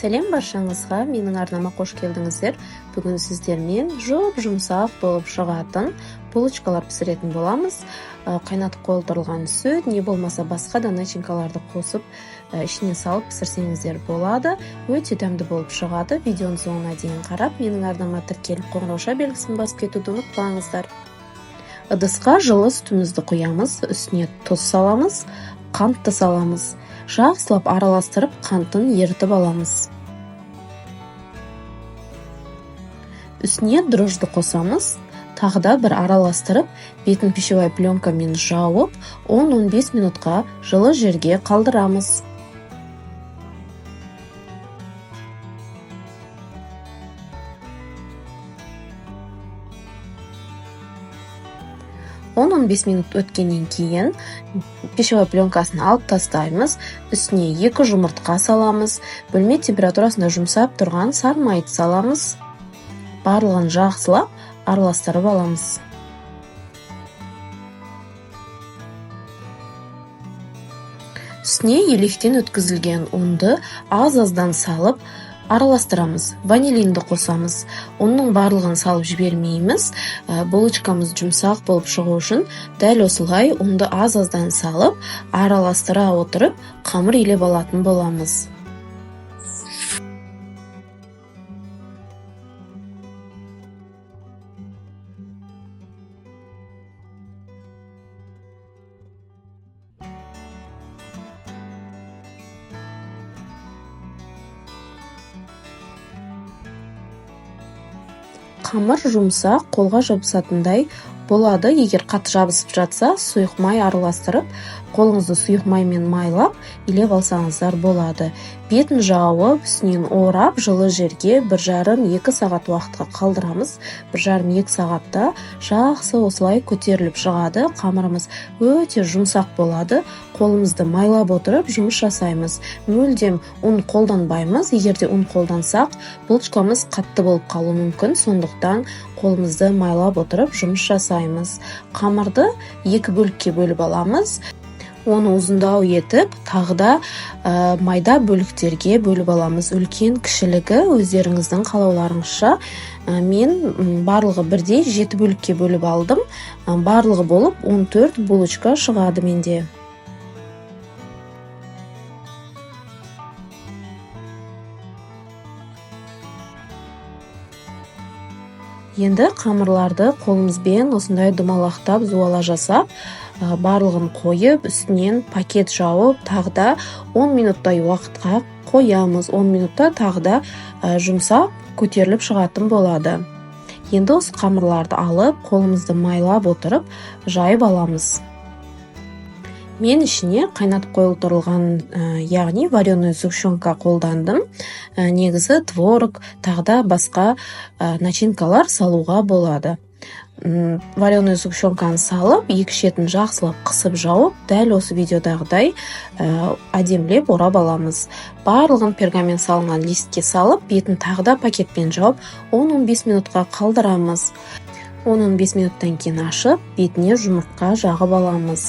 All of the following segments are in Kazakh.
Сәлем баршаңызға, менің арнама қош келдіңіздер. Бүгін сіздермен жұп-жұмсақ болып шығатын булочкалар пісіретін боламыз. Қайнатып қойылтырылған сүт, не болмаса басқа да начинкаларды қосып, ішіне салып пісірсеңіздер болады. Өте дәмді болып шығады. Видеоның соңына дейін қарап, менің арнама тіркеліп, қоңырауша белгісін басып кетуді ұмытпаңыздар. Ыдысқа жылы сүтімізді құямыз, үстіне тұз саламыз, қантты саламыз. Жақсылап араластырып, қантын ерітіп аламыз. Үстіне дрожжды қосамыз. Тағы да бір араластырып, бетін пищевой пленкамен жауып, 10-15 минутқа жылы жерге қалдырамыз. 10-15 минут өткеннен кейін пищевой пленкасын алып тастаймыз, үстіне 2 жұмыртқа саламыз, бөлме температурасында жұмсап тұрған сары майды саламыз. Барлығын жақсылап араластырып аламыз. Үстіне електен өткізілген ұнды аз-аздан салып араластырамыз. Ванилинді қосамыз. Ұнның барлығын салып жібермейміз. Булочкамыз жұмсақ болып шығу үшін дәл осылай ұнды аз-аздан салып, араластыра отырып, қамыр илеп алатын боламыз. Қамыр жұмсақ, қолға жабысатындай болады. Егер қатты жабысып жатса, сұйық май араластырып, қолыңызды сұйық маймен майлап, илеп алсаңыздар болады. Бетін жауып, үстінен орап, жылы жерге 1,5-2 сағат уақытқа қалдырамыз. 1,5-2 сағатта жақсы осылай көтеріліп шығады. Қамырымыз өте жұмсақ болады. Қолымызды майлап отырып жұмыс жасаймыз. Мүлдем ұн қолданбаймыз. Егер де ұн қолдансақ, булочкамыз қатты болып қалуы мүмкін. Сондықтан қолымызды майлап отырып жұмыс жасаймыз. Қамырды екі бөлікке бөліп аламыз. Оны ұзындау етіп, тағы да майда бөліктерге бөліп аламыз. Үлкен кішілігі өздеріңіздің қалауларыңызша. Мен барлығы бірдей 7 бөлікке бөліп алдым. Барлығы болып 14 булочка шығады менде. Енді қамырларды қолымызбен осындай домалақтап зуала жасап, барлығын қойып, үстінен пакет жауып, тағы да 10 минуттай уақытқа қоямыз. 10 минутта тағы да жұмсақ көтеріліп шығатын болады. Енді осы қамырларды алып, қолымызды майлап отырып, жайып аламыз. Мен ішіне қайнатып қойылтырылған, яғни вареная сгущенка қолдандым. Негізі творог, тағы да басқа начинкалар салуға болады. Вареная сгущенканы салып, екі шетін жақсылап қысып жауып, дәл осы видеодағыдай әдемілеп орап аламыз. Барлығын пергамент салынған листке салып, бетін тағы да пакетпен жауып, 10-15 минутқа қалдырамыз. 10-15 минуттан кейін ашып, бетіне жұмыртқа жағып аламыз.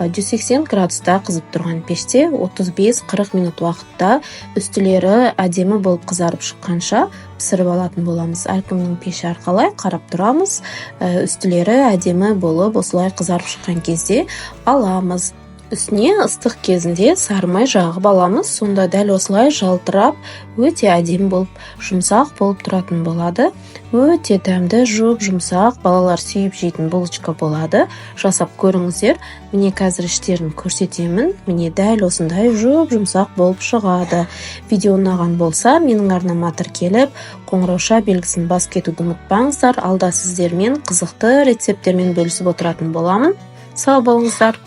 180 градуста қызып тұрған пеште 35-40 минут уақытта үстілері әдемі болып қызарып шыққанша пісіріп алатын боламыз. Әркімнің пеші әрқалай, қарап тұрамыз. Үстілері әдемі болып осылай қызарып шыққан кезде аламыз. Үстіне ыстық кезінде сары май жағып аламыз. Сонда дәл осылай жалтырап, өте әдемі болып, жұмсақ болып тұратын болады. Өте дәмді, жұп-жұмсақ, балалар сүйіп жейтін булочка болады. Жасап көріңіздер. Міне қазір іштерін көрсетемін. Міне дәл осындай жұп-жұмсақ болып шығады. Видео ұнаған болса, менің арнама тіркеліп, қоңырауша белгісін басып кетуді ұмытпаңыздар. Алда сіздермен қызықты рецепттермен бөлісіп отыратын боламын. Сау болыңыздар.